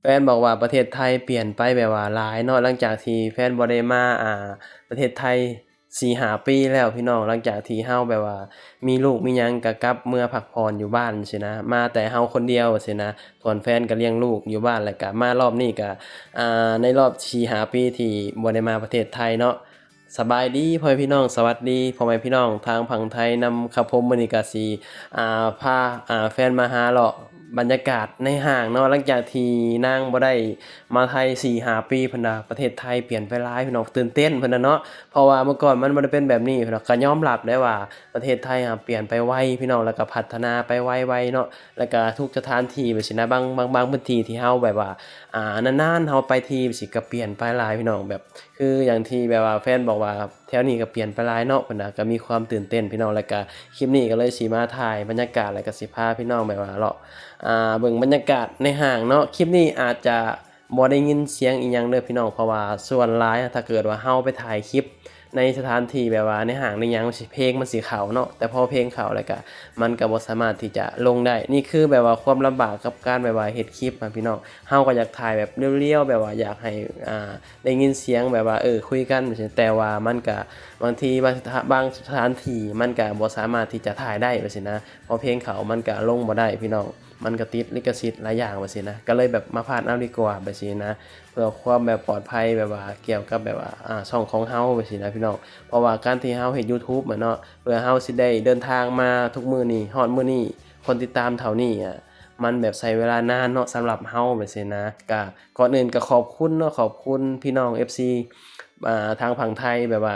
ແຟນບອກວ່າປະເທດໄທປ່ຽນໄປແບບວ່າຫຼາຍເນາະ ຫຼັງຈາກທີ່ແຟນບໍ່ໄດ້ມາ ອ່າ ປະເທດໄທສີ່ຫ້າປີແລ້ວພີ່ນ້ອງ. ຫຼັງຈາກທີ່ເຮົາແບບວ່າມີລູກມີຫຍັງ ກໍກັບເມືອພັກຜ່ອນຢູ່ບ້ານຊີ້ນະ ມາແຕ່ເຮົາຄົນດຽວຊີ້ນະ ສ່ວນແຟນກໍລ້ຽງລູກຢູ່ບ້ານ. ແລ້ວກໍມາລອບນີ້ກໍ ອ່າ ໃນລອບສີ່ຫ້າປີທີ່ບໍ່ໄດ້ມາປະເທດໄທເນາະ. ສະບາຍດີພໍ່ແມ່ພີ່ນ້ອງ ສະຫວັດດີພໍ່ແມ່ພີ່ນ້ອງທາງຝັ່ງໄທນຳຄັບຜົມ. ມື້ນີ້ກໍຊິ ອ່າ ພາ ອ່າ ແຟນມາຫາເລາະບັນຍາກາດໃນຫ້າງເນາະ ຫຼັງຈາກທີ່ນາງບໍ່ໄດ້ມາໄທສີ່ຫ້າປີ. ເພິ່ນວ່າປະເທດໄທປ່ຽນໄປຫຼາຍພີ່ນ້ອງ ຕື່ນເຕັ້ນເພິ່ນນະເນາະ ເພາະວ່າເມື່ອກ່ອນມັນບໍ່ໄດ້ເປັນແບບນີ້. ເພິ່ນວ່າກໍຍອມຮັບໄດ້ວ່າປະເທດໄທຫາປ່ຽນໄປໄວພີ່ນ້ອງ ແລ້ວກໍພັດທະນາໄປໄວໆເນາະ ແລ້ວກໍທຸກສະຖານທີ່ແບບຊີ້ນະ ບາງ ບາງ ບາງພື້ນທີ່ທີ່ເຮົາແບບວ່າ ອ່າ ນານໆເຮົາໄປທີ ຊິກະປ່ຽນໄປຫຼາຍພີ່ນ້ອງ. ແບບຄືຢ່າງທີ່ແບບວ່າແຟນບອກວ່າແຖວນີ້ກະປ່ຽນໄປຫຼາຍເນາະ ເພິ່ນນະ ກະມີຄວາມຕື່ນເຕັ້ນພີ່ນ້ອງ. ແລ້ວກະຄລິບນີ້ກະເລີຍຊິມາຖ່າຍບັນຍາກາດ ແລ້ວກະຊິພາພີ່ນ້ອງແບບວ່າເລາະ ອ່າ ເບິ່ງບັນຍາກາດໃນຫ້າງເນາະ. ຄລິບນີ້ອາດຈະບໍ່ໄດ້ຍິນສຽງອີ່ຫຍັງເດີພີ່ນ້ອງ ເພາະວ່າສ່ວນຫຼາຍ ຖ້າເກີດວ່າເຮົາໄປຖ່າຍຄລິບ ໃນສະຖານທີ່ແບບວ່າໃນຫ້າງໃນຫຍັງ ຊິ ເພງມັນຊິເຂົ້າເນາະ ແຕ່ພໍເພງເຂົ້າແລ້ວກະມັນກະບໍ່ສາມາດທີ່ຈະລົງໄດ້. ນີ້ຄືແບບວ່າຄວາມລຳບາກກັບການແບບວ່າເຮັດຄລິບນະພີ່ນ້ອງ. ເຮົາກໍຢາກຖ່າຍແບບລຽວໆ ແບບວ່າຢາກໃຫ້ ອ່າ ໄດ້ຍິນສຽງແບບວ່າ ເອີ ຄຸຍກັນ ແຕ່ວ່າມັນກະ ບາງທີບາງສະຖາ ບາງສະຖານທີ່ມັນກະບໍ່ສາມາດທີ່ຈະຖ່າຍໄດ້ແບບຊີ້ນະ ພໍເພງເຂົ້າມັນກະລົງບໍ່ໄດ້ພີ່ນ້ອງ ມັນກະຕິດລິຂະສິດຫຼາຍຢ່າງແບບຊີ້ນະ ກໍເລີຍແບບມາພາດເອົາດີກວ່າແບບຊີ້ນະ ເພື່ອຄວາມແບບປອດໄພ ແບບວ່າກ່ຽວກັບແບບວ່າ ອ່າ ຊ່ອງຂອງເຮົາແບບຊີ້ນະພີ່ນ້ອງ. ເພາະວ່າການທີ່ເຮົາເຮັດ YouTube ແມ່ນເນາະ ເພື່ອເຮົາຊິໄດ້ເດີນທາງມາທຸກມື້ນີ້ ຮອດມື້ນີ້ ຄົນຕິດຕາມເທົ່ານີ້ ອະ ມັນແບບໃຊ້ເວລານານເນາະ ສຳລັບເຮົາແບບຊີ້ນະ. ກະກ່ອນອື່ນກະຂອບຄຸນເນາະ ຂອບຄຸນພີ່ນ້ອງ ເອັຟຊີ ອ່າ ທາງຝັ່ງໄທ ແບບວ່າ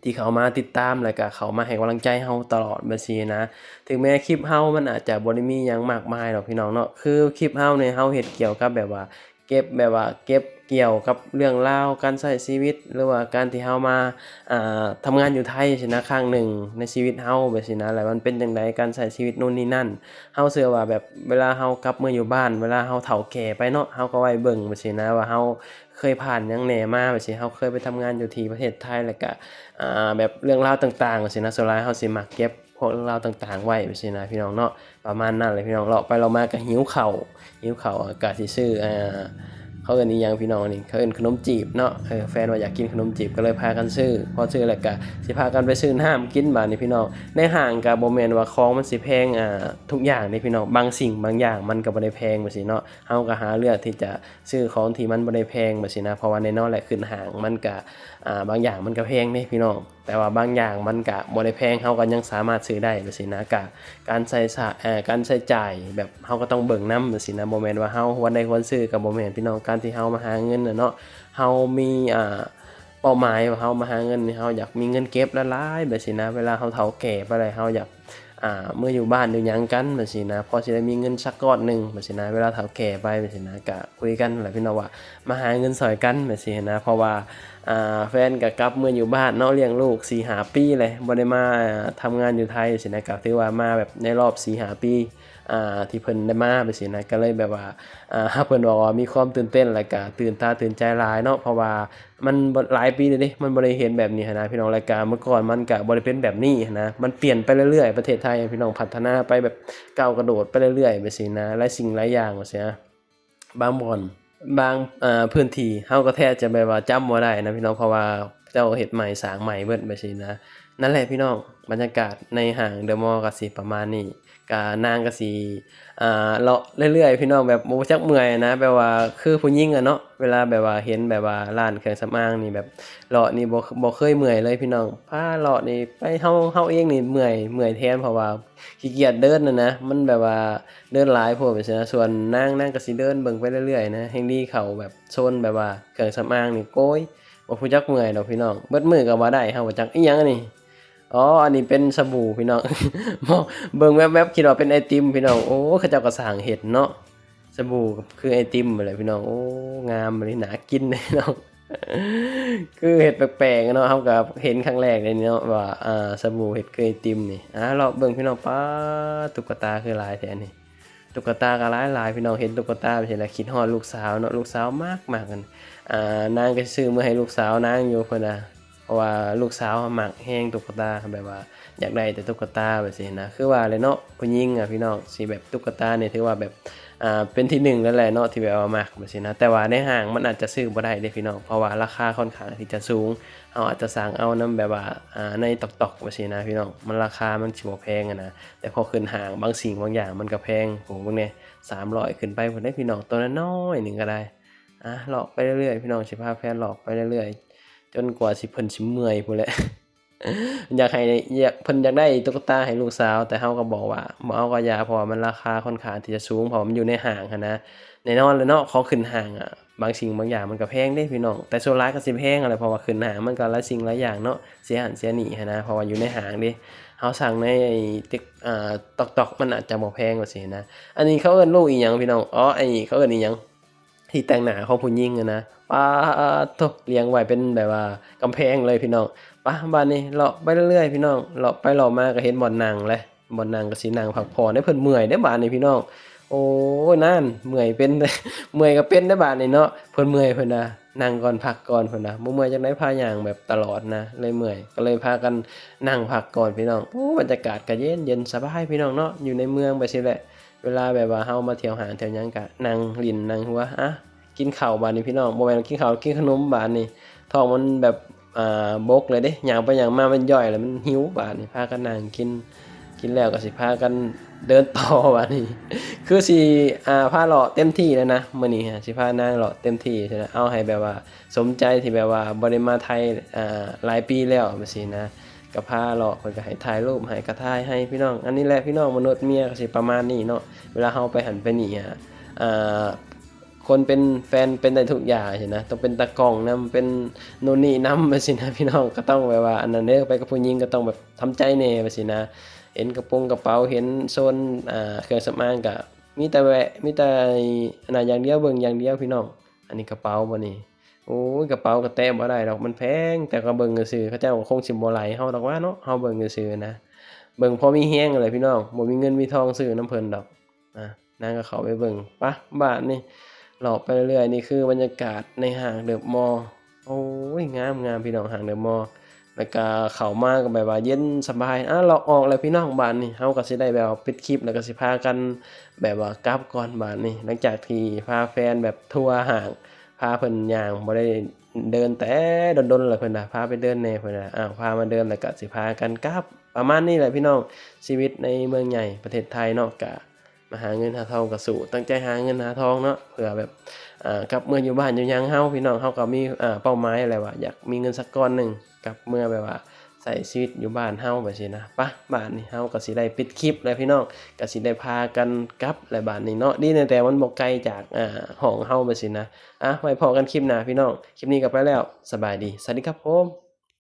ທີ່ເຂົ້າມາຕິດຕາມ ແລ້ວກະເຂົ້າມາໃຫ້ກຳລັງໃຈເຮົາຕະຫຼອດແບບຊີ້ນະ. ເຖິງແມ້ຄລິບເຮົາມັນອາດຈະບໍ່ໄດ້ມີຫຍັງມາກມາຍດອກພີ່ນ້ອງເນາະ ຄືຄລິບເຮົານີ້ ເຮົາເຮັດກ່ຽວກັບແບບວ່າ ເກັບແບບວ່າເກັບກ່ຽວກັບເລື່ອງລາວການໃຊ້ຊີວິດ ຫຼືວ່າການທີ່ເຮົາມາ ອ່າ ທຳງານຢູ່ໄທຊີ້ນະ ຄັ້ງໜຶ່ງໃນຊີວິດເຮົາແບບຊີ້ນະ ແລ້ວມັນເປັນຈັ່ງໃດການໃຊ້ຊີວິດໂນ່ນນີ້ນັ້ນ. ເຮົາເຊື່ອວ່າແບບເວລາເຮົາກັບເມືອຢູ່ບ້ານ ເວລາເຮົາເຖົ້າແກ່ໄປເນາະ ເຮົາກໍໄວ້ເບິ່ງແບບຊີ້ນະ ວ່າເຮົາເຄີຍຜ່ານຫຍັງແດ່ມາແບບຊີ້ ເຮົາເຄີຍໄປທຳງານຢູ່ທີ່ປະເທດໄທ ແລ້ວກະ ອ່າ ແບບເລື່ອງລາວຕ່າງໆຊີ້ນະ ສ່ວນຫຼາຍເຮົາຊິມັກເກັບ ພວກເລື່ອງລາວຕ່າງໆໄວ້ແບບຊີ້ນະພີ່ນ້ອງເນາະ. ປະມານນັ້ນແຫຼະພີ່ນ້ອງ ເລາະໄປເລາະມາກໍຫິວເຂົ້າ ຫິວເຂົ້າ ອາ ກະຊິຊື້ ອ່າ ເຂົາເອີ້ນອີ່ຫຍັງພີ່ນ້ອງ ອັນນີ້ເຂົາເອີ້ນຂະໜົມຈີບເນາະ. ເອີ ແຟນວ່າຢາກກິນຂະໜົມຈີບ ກໍເລີຍພາກັນຊື້ ພໍຊື້ແລ້ວກະຊິພາກັນໄປຊື້ນ້ຳກິນບາດນີ້ພີ່ນ້ອງ. ໃນຫ້າງກະບໍ່ແມ່ນວ່າຂອງມັນຊິແພງ ອ່າ ທຸກຢ່າງເດ້ພີ່ນ້ອງ ບາງສິ່ງບາງຢ່າງມັນກະບໍ່ໄດ້ແພງແບບຊີ້ເນາະ. ເຮົາກະຫາເລືອກທີ່ຈະຊື້ຂອງທີ່ມັນບໍ່ໄດ້ແພງແບບຊີ້ນະ ເພາະວ່າແນ່ນອນແຫຼະ ຂຶ້ນຫ້າງມັນກະ ອ່າ ບາງຢ່າງມັນກະແພງເດ້ພີ່ນ້ອງ ແຕ່ວ່າບາງຢ່າງມັນກະບໍ່ໄດ້ແພງ ເຮົາກໍຍັງສາມາດຊື້ໄດ້ແບບຊີ້ນະ. ກະການໃຊ້ສະ ເອີ ການໃຊ້ຈ່າຍແບບເຮົາກໍຕ້ອງເບິ່ງນຳແບບຊີ້ນະ ບໍ່ແມ່ນວ່າເຮົາຄວນໄດ້ຄວນຊື້ ກໍບໍ່ແມ່ນພີ່ນ້ອງ. ການທີ່ເຮົາມາຫາເງິນນະເນາະ ເຮົາມີ ອ່າ ເປົ້າໝາຍວ່າເຮົາມາຫາເງິນນີ້ ເຮົາຢາກມີເງິນເກັບຫຼາຍໆແບບຊີ້ນະ ເວລາເຮົາເຖົ້າແກ່ໄປແລ້ວ ເຮົາຢາກ ອ່າ ເມືອຢູ່ບ້ານຢູ່ຫຍັງກັນແບບຊີ້ນະ ພໍຊິໄດ້ມີເງິນສັກກ້ອນໜຶ່ງແບບຊີ້ນະ ເວລາເຖົ້າແກ່ໄປແບບຊີ້ນະ. ກະຄຸຍກັນແຫຼະພີ່ນ້ອງວ່າມາຫາເງິນຊ່ອຍກັນແບບຊີ້ນະ ເພາະວ່າ ອ່າ ແຟນກະກັບເມືອຢູ່ບ້ານເນາະ ລ້ຽງລູກສີ່ຫ້າປີແຫຼະ ບໍ່ໄດ້ມາ ອ່າ ທຳງານຢູ່ໄທຊີ້ນະ ກະຖືວ່າມາແບບໃນລອບສີ່ຫ້າປີ ອ່າ ທີ່ເພິ່ນໄດ້ມາແບບຊີ້ນະ ກະເລີຍແບບວ່າ ອ່າ ເພິ່ນບອກວ່າມີຄວາມຕື່ນເຕັ້ນ ແລ້ວກະຕື່ນຕາຕື່ນໃຈຫຼາຍເນາະ ເພາະວ່າ ມັນບໍ່ ຫຼາຍປີແລ້ວເດ້ ມັນບໍ່ໄດ້ເຫັນແບບນີ້ຫັ້ນນະພີ່ນ້ອງ. ແລ້ວກະເມື່ອກ່ອນມັນກະບໍ່ໄດ້ເປັນແບບນີ້ຫັ້ນນະ ມັນປ່ຽນໄປເລື້ອຍໆ ປະເທດໄທພີ່ນ້ອງ ພັດທະນາໄປແບບກ້າວກະໂດດໄປເລື້ອຍໆແບບຊີ້ນະ ຫຼາຍສິ່ງຫຼາຍຢ່າງວ່າຊັ້ນ ບາງບ່ອນ ບາງ ເອີ ພື້ນທີ່ ເຮົາກໍແທບຈະແບບວ່າຈຳບໍ່ໄດ້ນະພີ່ນ້ອງ ເພາະວ່າເຈົ້າເຮັດໃໝ່ສ້າງໃໝ່ເບິດແບບຊີ້ນະ. ນັ້ນແຫຼະພີ່ນ້ອງ ບັນຍາກາດໃນຫ້າງເດີມໍກໍຊິປະມານນີ້ ກະນາງກໍຊິ ອ່າ ເລາະເລື້ອຍໆ ພີ່ນ້ອງ ແບບບໍ່ຈັກເມື່ອຍນະ ແບບວ່າຄືຜູ້ຍິງອະເນາະ ເວລາແບບວ່າເຫັນແບບວ່າຮ້ານເຄື່ອງສຳອາງນີ້ ແບບເລາະນີ້ບໍ່ ບໍ່ເຄີຍເມື່ອຍເລີຍພີ່ນ້ອງ. ພາເລາະນີ້ໄປ ເຮົາ ເຮົາເອງນີ້ເມື່ອຍ ເມື່ອຍແທນ ເພາະວ່າຂີ້ກຽດເດີນນະນະ ມັນແບບວ່າເດີນຫຼາຍໂພດແບບຊີ້ນະ. ສ່ວນນາງ ນາງກໍຊິເດີນເບິ່ງໄປເລື້ອຍໆນະ ແຮ່ງດີເຂົ້າແບບໂຊນແບບວ່າເຄື່ອງສຳອາງນີ້ ໂກຍ ບໍ່ຮູ້ຈັກເມື່ອຍດອກພີ່ນ້ອງ ເບິດມື້ກໍວ່າໄດ້ ເຮົາບໍ່ຈັກອີ່ຫຍັງອັນນີ້. ອໍ ອັນນີ້ເປັນສະບູພີ່ນ້ອງ ເບິ່ງແວບໆ ຄິດວ່າເປັນໄອຕິມພີ່ນ້ອງ. ໂອ້ ເຂົາເຈົ້າກໍຊ່າງເຮັດເນາະ ສະບູກໍຄືໄອຕິມຫັ້ນແຫຼະພີ່ນ້ອງ. ໂອ້ ງາມອີ່ຫຼີ ໜ້າກິນເດ້ພີ່ນ້ອງ ຄືເຮັດແປກໆເນາະ ເຮົາກໍເຫັນຄັ້ງແລກເດ້ເນາະ ວ່າ ອ່າ ສະບູເຮັດຄືໄອຕິມນີ້. ອ່າ ເລາະເບິ່ງພີ່ນ້ອງ ປາດ ຕຸກກະຕາຄືຫຼາຍແທ້ນີ້. ຕຸກກະຕາກໍຫຼາຍໆ ພີ່ນ້ອງ ເຫັນຕຸກກະຕາແບບຊີ້ແລ້ວຄິດຮອດລູກສາວເນາະ ລູກສາວມັກໆ ອ່າ ນາງກໍຊິຊື້ເມືອໃຫ້ລູກສາວນາງຢູ່ ເພິ່ນວ່າ ເພາະວ່າລູກສາວມັກແຮງຕຸກກະຕາ ແບບວ່າຢາກໄດ້ແຕ່ຕຸກກະຕາແບບຊີ້ນະ. ຄືວ່າແຫຼະເນາະ ຜູ້ຍິງອະພີ່ນ້ອງ ຊິແບບຕຸກກະຕານີ້ຖືວ່າແບບ ອ່າ ເປັນທີໜຶ່ງແລ້ວແຫຼະເນາະ ທີ່ແບບວ່າມັກແບບຊີ້ນະ. ແຕ່ວ່າໃນຫ້າງມັນອາດຈະຊື້ບໍ່ໄດ້ເດ້ພີ່ນ້ອງ ເພາະວ່າລາຄາຄ່ອນຂ້າງທີ່ຈະສູງ. ເຮົາອາດຈະສັ່ງເອົານຳແບບວ່າ ອ່າ ໃນຕອກໆ ແບບຊີ້ນະພີ່ນ້ອງ ມັນລາຄາມັນຊິບໍ່ແພງຫັ້ນນະ. ແຕ່ພໍຂຶ້ນຫ້າງ ບາງສິ່ງບາງຢ່າງມັນກໍແພງ. ໂອ້ ເບິ່ງແດ່ ສາມຮ້ອຍຂຶ້ນໄປພຸ້ນເດ້ພີ່ນ້ອງ ໂຕນ້ອຍໆໜຶ່ງກໍໄດ້. ອ່າ ເລາະໄປເລື້ອຍໆ ພີ່ນ້ອງ ຊິພາແຟນເລາະໄປເລື້ອຍໆ ຈົນກວ່າຊິ ເພິ່ນຊິເມື່ອຍພຸ້ນແຫຼະ. ຢາກໃຫ້ ຢາກ ເພິ່ນຢາກໄດ້ຕຸກກະຕາໃຫ້ລູກສາວ ແຕ່ເຮົາກໍບອກວ່າບໍ່ເອົາກໍຢ່າ ເພາະວ່າມັນລາຄາຄ່ອນຂ້າງທີ່ຈະສູງ ເພາະວ່າມັນຢູ່ໃນຫ້າງຫັ້ນນະ. ແນ່ນອນແຫຼະເນາະ ຂອງຂຶ້ນຫ້າງອະ ບາງສິ່ງບາງຢ່າງມັນກໍແພງເດ້ພີ່ນ້ອງ ແຕ່ສ່ວນຫຼາຍກໍຊິແພງຫັ້ນແຫຼະ ເພາະວ່າຂຶ້ນຫ້າງມັນກໍຫຼາຍສິ່ງຫຼາຍຢ່າງເນາະ ເສຍຫັ້ນເສຍນີ້ຫັ້ນນະ ເພາະວ່າຢູ່ໃນຫ້າງເດ້. ເຮົາສັ່ງໃນ ອ່າ ຕອກໆ ມັນອາດຈະບໍ່ແພງວ່າຊີ້ນະ. ອັນນີ້ເຂົາເອີ້ນໂລອີ່ຫຍັງພີ່ນ້ອງ? ອໍ ອັນນີ້ເຂົາເອີ້ນອີ່ຫຍັງ? ທີ່ແຕ່ງໜ້າຂອງຜູ້ຍິງຫັ້ນນະ ປາດໂທ້ ລຽງໄວ້ເປັນແບບວ່າກຳແພງເລີຍພີ່ນ້ອງ. ປະ ບາດນີ້ເລາະໄປເລື້ອຍໆ ພີ່ນ້ອງ ເລາະໄປເລາະມາກໍເຫັນບ່ອນນັ່ງແຫຼະ ບ່ອນນັ່ງກໍຊິນັ່ງພັກຜ່ອນເດ້. ເພິ່ນເມື່ອຍເດ້ບາດນີ້ພີ່ນ້ອງ ໂອ້ຍ ນັ້ນ ເມື່ອຍເປັນ ເມື່ອຍກໍເປັນເດ້ບາດນີ້ເນາະ. ເພິ່ນເມື່ອຍເພິ່ນວ່າ ນັ່ງກ່ອນ ພັກກ່ອນ ເພິ່ນວ່າ ບໍ່ເມື່ອຍຈັ່ງໃດ ພາຍ່າງແບບຕະຫຼອດນະ ເລີຍເມື່ອຍ ກໍເລີຍພາກັນນັ່ງພັກກ່ອນພີ່ນ້ອງ. ໂອ້ ບັນຍາກາດກໍເຢັນໆ ສະບາຍພີ່ນ້ອງເນາະ ຢູ່ໃນເມືອງແບບຊີ້ແຫຼະ. ເວລາແບບວ່າເຮົາມາທ່ຽວຫ້າງທ່ຽວຫຍັງກະນັ່ງຫຼິ້ນນັ່ງຫົວ ອະ ກິນເຂົ້າບາດນີ້ພີ່ນ້ອງ ບໍ່ແມ່ນກິນເຂົ້າ ກິນຂະໜົມບາດນີ້ ທ້ອງມັນແບບ ອ່າ ບົກເລີຍເດ້ ຍ່າງໄປຍ່າງມາມັນຢ່ອຍແລ້ວ ມັນຫິວບາດນີ້ ພາກັນນັ່ງກິນ ກິນແລ້ວກໍຊິພາກັນເດີນຕໍ່ບາດນີ້. ຄືຊິ ອ່າ ພາເລາະເຕັມທີ່ແລ້ວນະ ມື້ນີ້ຊິພານາງເລາະເຕັມທີ່ ເອົາໃຫ້ແບບວ່າສົມໃຈ ທີ່ແບບວ່າບໍ່ໄດ້ມາໄທ ອ່າ ຫຼາຍປີແລ້ວແບບຊີ້ນະ. ກໍພາເລາະ ເພິ່ນກໍໃຫ້ຖ່າຍຮູບໃຫ້ ກໍຖ່າຍໃຫ້ພີ່ນ້ອງ. ອັນນີ້ແຫຼະພີ່ນ້ອງ ມະນຸດເມຍກໍຊິປະມານນີ້ເນາະ ເວລາເຮົາໄປຫັ້ນໄປນີ້ ອ່າ ຄົນເປັນແຟນເປັນໄດ້ທຸກຢ່າງຊີ້ນະ ຕ້ອງເປັນຕາກ້ອງນຳ ເປັນໂນ່ນນີ້ນຳແບບຊີ້ນະພີ່ນ້ອງ. ກໍຕ້ອງແບບວ່າອັນນັ້ນເດີ ໄປກັບຜູ້ຍິງກໍຕ້ອງແບບທຳໃຈແດ່ແບບຊີ້ນະ. ເຫັນກະໂປງກະເປົາ ເຫັນໂຊນ ອ່າ ເຄື່ອງສຳອາງ ກໍມີແຕ່ແວະ ມີແຕ່ອັນນັ້ນຢ່າງດຽວ ເບິ່ງຢ່າງດຽວພີ່ນ້ອງ. ອັນນີ້ກະເປົາບໍ່ນີ້? ໂອ້ຍ ກະເປົາກໍແຕະບໍ່ໄດ້ດອກ ມັນແພງ ແຕ່ກໍເບິ່ງຊື່ໆ ເຂົາເຈົ້າກໍຄົງຊິບໍ່ໄລ່ເຮົາດອກວ່າເນາະ ເຮົາເບິ່ງຊື່ໆນະ ເບິ່ງພໍມີແຮງຫັ້ນແຫຼະພີ່ນ້ອງ ບໍ່ມີເງິນມີທອງຊື້ນຳເພິ່ນດອກ. ນາງກໍເຂົ້າໄປເບິ່ງ ປະ ບາດນີ້ເລາະໄປເລື້ອຍໆ. ນີ້ຄືບັນຍາກາດໃນຫ້າງເດີມໍ ໂອ້ຍ ງາມໆ ພີ່ນ້ອງ ຫ້າງເດີມໍ ແລ້ວກໍເຂົ້າມາກໍແບບວ່າເຢັນສະບາຍ. ອາ ເລາະອອກແລ້ວພີ່ນ້ອງ ບາດນີ້ເຮົາກໍຊິໄດ້ແບບວ່າປິດຄລິບ ແລ້ວກໍຊິພາກັນແບບວ່າກັບກ່ອນບາດນີ້ ຫຼັງຈາກທີ່ພາແຟນແບບທົວຫ້າງ ພາເພິ່ນຍ່າງ ບໍ່ໄດ້ເດີນແຕ່ດົນໆ ແລ້ວ ເພິ່ນວ່າພາໄປເດີນແດ່ ເພິ່ນວ່າ ອ້າວ ພາມາເດີນ ແລ້ວກໍຊິພາກັນກັບ ປະມານນີ້ແຫຼະພີ່ນ້ອງ. ຊີວິດໃນເມືອງໃຫຍ່ປະເທດໄທເນາະ ກະມາຫາເງິນຫາທອງ ກະສູ້ຕັ້ງໃຈຫາເງິນຫາທອງເນາະ ເພື່ອແບບ ເອີ ກັບເມືອຢູ່ບ້ານຢູ່ຫຍັງເຮົາ ພີ່ນ້ອງ ເຮົາກໍມີ ເອີ ເປົ້າໝາຍແຫຼະວ່າຢາກມີເງິນສັກກ້ອນໜຶ່ງ ກັບເມືອແບບວ່າໃຊ້ຊີວິດຢູ່ບ້ານເຮົາແບບຊີ້ນະ. ປະ ບາດນີ້ເຮົາກໍຊິໄດ້ປິດຄລິບແລ້ວພີ່ນ້ອງ ກໍຊິໄດ້ພາກັນກັບແລ້ວບາດນີ້ເນາະ. ດີແຕ່ມັນບໍ່ໄກຈາກ ອ່າ ຫ້ອງເຮົາແບບຊີ້ນະ. ອາ ໄວ້ພໍ້ກັນຄລິບໜ້າພີ່ນ້ອງ ຄລິບນີ້ກໍໄປແລ້ວ ສະບາຍດີ ສະຫວັດດີຄັບຜົມ.